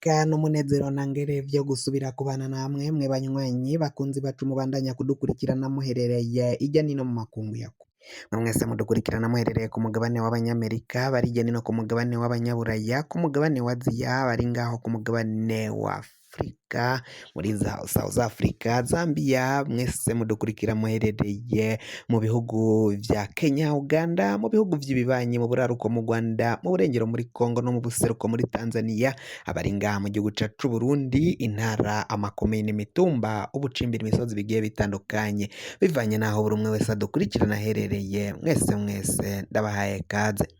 Iteka n'umunezero ntangere vyo gusubira kubana namwe mwe banywanyi bakunzi bacu mubandanya kudukurikirana muherereye irya nino mu makungu ya kure. Mwe mwese mudukurikirana muherereye ku mugabane w'abanyamerika, bari hirya nino ku mugabane w'abanyaburaya, ku mugabane wa Aziya, bari ngaho ku mugabane wa Afurika, muri za South Africa, Zambia, mwese mudukurikira muherereye mu bihugu vya Kenya, Uganda, mu bihugu vy'ibibanyi, mu buraruko mu Rwanda, mu burengero muri Congo no mu buseruko muri Tanzania, abari ngaha mu gihugu cacu c'Uburundi, intara, amakomine, imitumba, ubucimbiri, imisozi bigiye bitandukanye, bivanye n'aho buri umwe wese adukurikirana aherereye, mwese mwese ndabahaye kaze.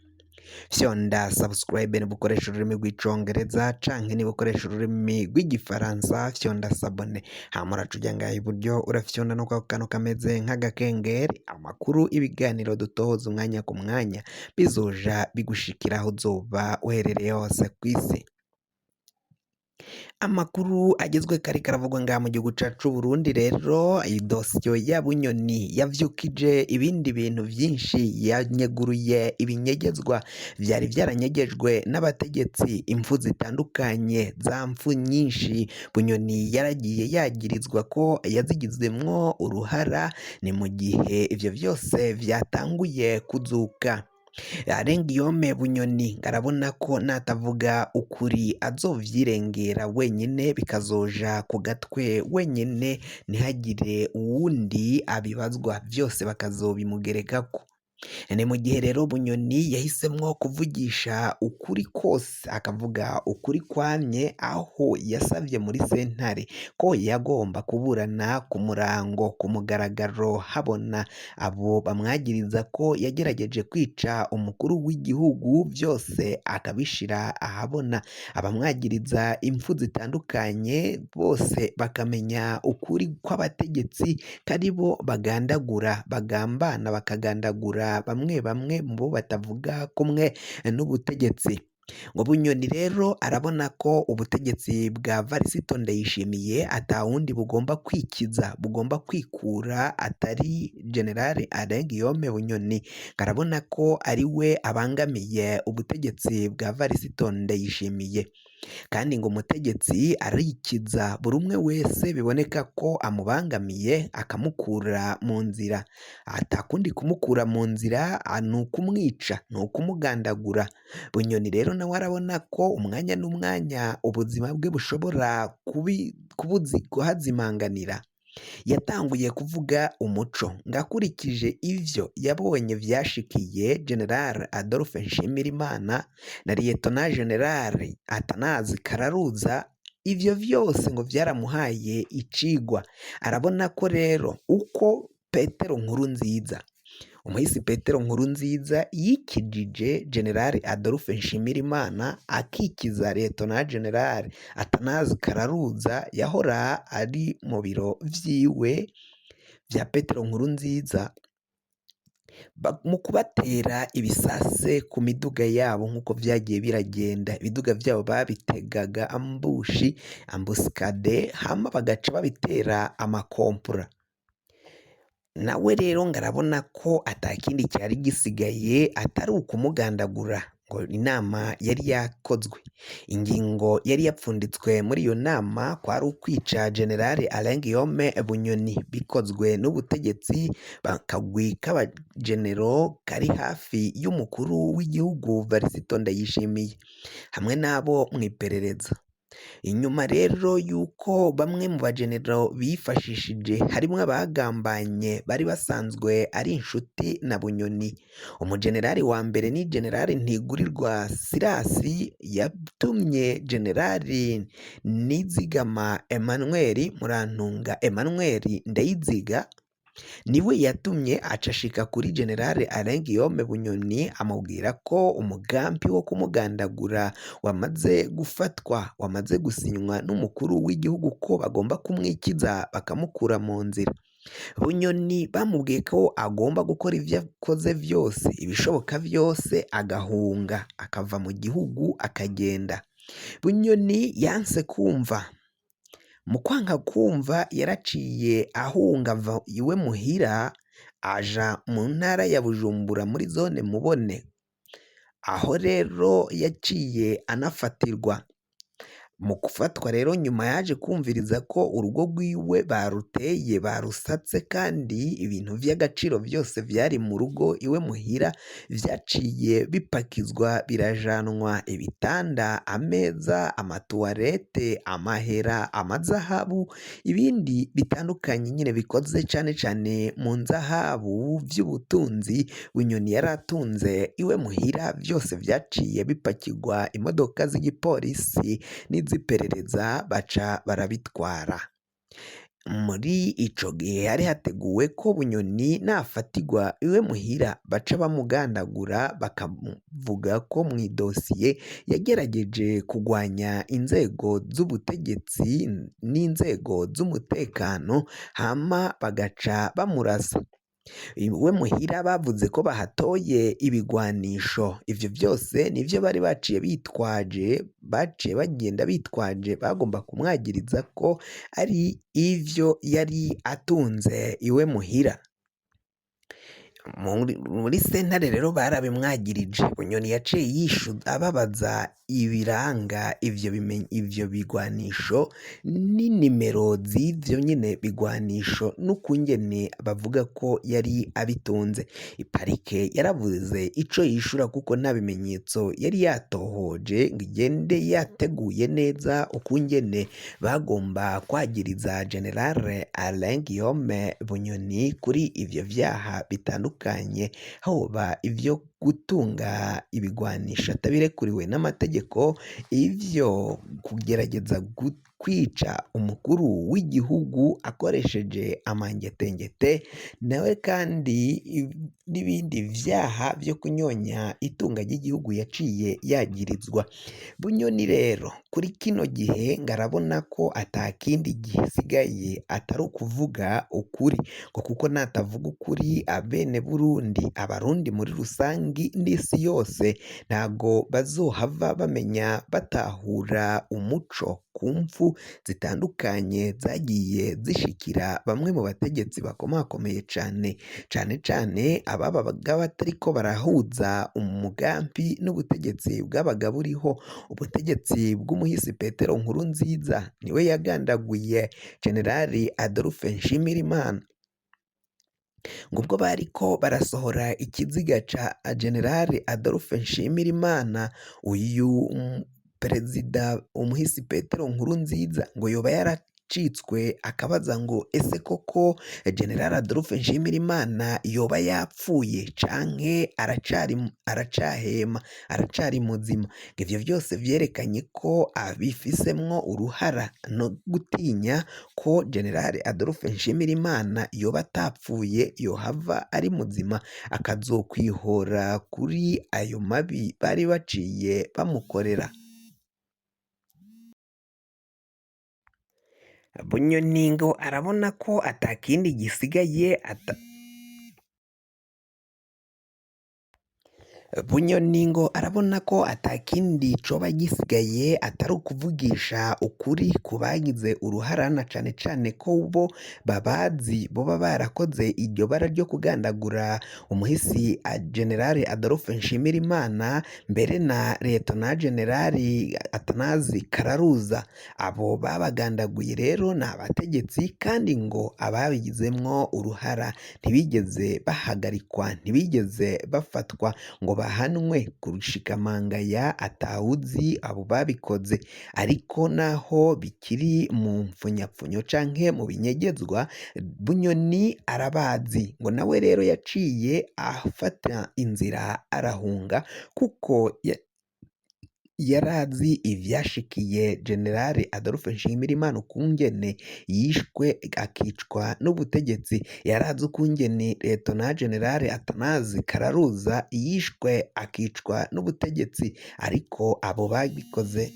Fyonda subscribe niba ukoresha ururimi rw'icongereza canke niba ukoresha ururimi rw'igifaransa fyonda s'abonner, hama uraca uja ngaha iburyo urafyonda no kwako kantu kameze nk'agakengeri, amakuru, ibiganiro dutohoza umwanya ku mwanya bizoja bigushikira aho uzoba uherereye hose kw'isi. Amakuru agezweko ariko aravugwa ngaha mu gihugu cacu c'Uburundi rero, idosiyo ya Bunyoni yavyukije ibindi bintu vyinshi, yanyeguruye ibinyegezwa vyari vyaranyegejwe n'abategetsi, impfu zitandukanye, za mpfu nyinshi Bunyoni yaragiye yagirizwa ko yazigizemwo uruhara, ni mu gihe ivyo vyose vyatanguye kuzuka. Arengiyome Bunyoni arabona ko natavuga ukuri azovyirengera wenyene bikazoja ku gatwe wenyene ntihagire uwundi abibazwa vyose bakazobimugerekako. Ni mu gihe rero Bunyoni yahisemwo kuvugisha ukuri kose akavuga ukuri kwamye aho yasavye muri sentare ko yagomba kuburana ku murango ku mugaragaro habona abo bamwagiriza ko yagerageje kwica umukuru w'igihugu byose akabishira ahabona, abamwagiriza impfu zitandukanye bose bakamenya ukuri kw'abategetsi ko aribo bagandagura, bagambana bakagandagura bamwe bamwe mu bo batavuga kumwe n'ubutegetsi. Ngo Bunyoni rero arabona ko ubutegetsi bwa Varisito Ndayishimiye atawundi bugomba kwikiza, bugomba kwikura atari General Alain Guillaume Bunyoni. Arabona ko ari we abangamiye ubutegetsi bwa Varisito Ndayishimiye. Kandi ngo umutegetsi arikiza buri umwe wese biboneka ko amubangamiye akamukura mu nzira, atakundi kumukura mu nzira ni ukumwica, ni ukumugandagura. Bunyoni rero nawe arabona ko umwanya n'umwanya ubuzima bwe bushobora kuhazimanganira. Yatanguye kuvuga umuco ngo akurikije ivyo yabonye vyashikiye General Adolphe Nshimirimana na Lieutenant General Athanase Kararuza, ivyo vyose ngo vyaramuhaye icigwa. Arabona ko rero uko Petero Nkurunziza Umuhisi Petero Nkurunziza yikijije General Adolphe Nshimirimana akikiza Lieutenant General Athanase Kararuza yahora ari mu biro vyiwe vya Petero Nkurunziza mu kubatera ibisase ku miduga yabo nk'uko vyagiye biragenda, ibiduga vyabo babitegaga ambushi ambusikade hama bagaca babitera amakompura. Nawe rero ngo arabona ko atakindi cyari gisigaye atari ukumugandagura, ngo inama yari yakozwe, ingingo yari yapfunditswe muri iyo nama kwari ukwica General Alain Guillaume Bunyoni bikozwe n'ubutegetsi akagwi k'abagenero kari hafi y'umukuru w'igihugu Varisito Ndayishimiye hamwe n'abo mu iperereza. Inyuma rero y'uko bamwe mu bajenero bifashishije harimwo abagambanye bari basanzwe ari inshuti na Bunyoni, umujenerali wa mbere ni Generali Ntigurirwa Sirasi yatumye Generali Nizigama Emmanuel Murantunga Emmanuel Ndayiziga niwe yatumye acashika kuri General Alain Guillaume Bunyoni amubwira ko umugambi wo kumugandagura wamaze gufatwa, wamaze gusinywa n'umukuru w'igihugu ko bagomba kumwikiza bakamukura mu nzira. Bunyoni bamubwiye ko agomba gukora ibyo akoze byose, ibishoboka byose agahunga akava mu gihugu akagenda. Bunyoni yanse kumva mu kwanka kumva yaraciye ahunga ava iwe muhira aja mu ntara ya Bujumbura muri zone Mubone, aho rero yaciye anafatirwa. Mu gufatwa rero nyuma yaje kumviriza ko urugo rwiwe baruteye barusatse kandi ibintu vy'agaciro vyose vyari mu rugo iwe muhira vyaciye bipakizwa birajanwa ibitanda, ameza, amatuwarete, amahera, amazahabu, ibindi bitandukanye nyine bikoze cane cane mu nzahabu vy'ubutunzi Bunyoni yaratunze iwe muhira vyose vyaciye bipakirwa imodoka z'igipolisi n'iz'iperereza baca barabitwara. Muri ico gihe hari hateguwe ko Bunyoni nafatirwa iwe muhira baca bamugandagura bakavuga ko mw'idosiye yagerageje kugwanya inzego z'ubutegetsi n'inzego z'umutekano hama bagaca bamurasa. Iwe muhira bavuze ko bahatoye ibigwanisho, ivyo vyose nivyo bari baciye bitwaje, baciye bagenda bitwaje bagomba kumwagiriza ko ari ivyo yari atunze iwe muhira. Muri sentare rero barabimwagirije. Bunyoni yaciye yishuza ababaza ibiranga ivyo bigwanisho n'inimero z'ivyo nyene bigwanisho n'ukungene bavuga ko yari abitunze. Iparike yaravuze ico yishura kuko nta bimenyetso yari yatohoje ngo igende yateguye neza ukungene bagomba kwagiriza General Alain Guillaume Bunyoni kuri ivyo vyaha bitandukanye, hoba ivyo gutunga ibigwanisho atabirekuriwe n'amategeko, ivyo kugerageza kwica umukuru w'igihugu akoresheje amangetengete, nawe kandi n'ibindi vyaha vyo kunyonya itunga ry'igihugu yaciye yagirizwa. Bunyoni rero kuri kino gihe ngarabona ko atakindi gisigaye atari ukuvuga ukuri, ngo kuko natavuga ukuri abene Burundi, abarundi muri rusangi n'isi yose ntago bazohava bamenya batahura umuco ku mfu zitandukanye zagiye zishikira bamwe mu bategetsi bakomakomeye cane, cane cane ababaga batariko barahuza umugambi n'ubutegetsi bwabaga buriho, ubutegetsi bw'umuhisi Petero Nkurunziza niwe yagandaguye Generali Adolphe Nshimirimana. Ngo ubwo bariko barasohora ikiziga ca Generali Adolphe Nshimirimana, uyu perezida umuhisi Petero Nkurunziza ngo yoba yaracitswe akabaza ngo ese koko General Adolphe Nshimirimana yoba yapfuye canke aracari aracahema aracari muzima? Ivyo vyose vyerekanye ko abifisemwo uruhara no gutinya ko General Adolphe Nshimirimana yoba atapfuye yohava ari muzima akazokwihora kuri ayo mabi bari baciye bamukorera. Bunyoni ngo arabona ko atakindi gisigaye ata Bunyoni ngo arabona ko atakindi coba gisigaye atari ukuvugisha ukuri ku bagize uruhara na cane cane ko bo babazi boba barakoze iryo bara ryo kugandagura umuhisi General Adolphe Nshimirimana mbere na Liyetona Generali Atanazi Kararuza. Abo babagandaguye rero ni abategetsi kandi ngo ababigizemwo uruhara ntibigeze bahagarikwa, ntibigeze bafatwa ngo bahanwe kurushikamangaya atawuzi abo babikoze, ariko naho bikiri mu mfunyapfunyo canke mu binyegezwa, Bunyoni arabazi ngo nawe rero yaciye afata inzira arahunga kuko yarazi ivyashikiye General Adolphe Nshimirimana ukungene yishwe akicwa n'ubutegetsi, yarazi ukungene Liyetona General Atanazi Kararuza yishwe akicwa n'ubutegetsi, ariko abo babikoze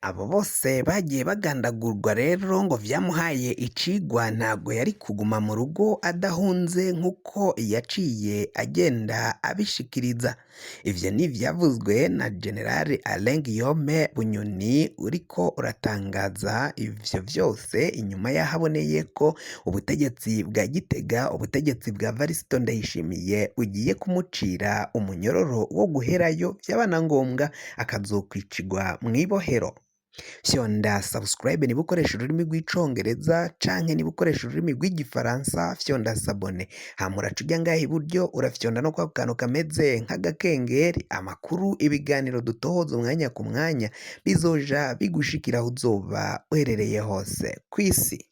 Abo bose bagiye bagandagurwa rero ngo vyamuhaye icigwa, ntabwo yari kuguma mu rugo adahunze nk'uko yaciye agenda abishikiriza. Ivyo ni ivyavuzwe na General Alain Guillaume Bunyoni uriko uratangaza ivyo vyose inyuma y'aho aboneye ko ubutegetsi bwa Gitega, ubutegetsi bwa Varisito Ndayishimiye bugiye kumucira umunyororo wo guherayo, vyaba na ngombwa akazokwicirwa mw'ibohero. Fyonda subscribe niba ukoresha ururimi rw'icongereza, canke niba ukoresha ururimi rw'igifaransa fyonda s'abonner, hama uraca uja ngaha iburyo urafyonda no kwako kantu kameze nk'agakengeri. Amakuru, ibiganiro dutohoza umwanya ku mwanya bizoja bigushikira aho uzoba uherereye hose kw'isi.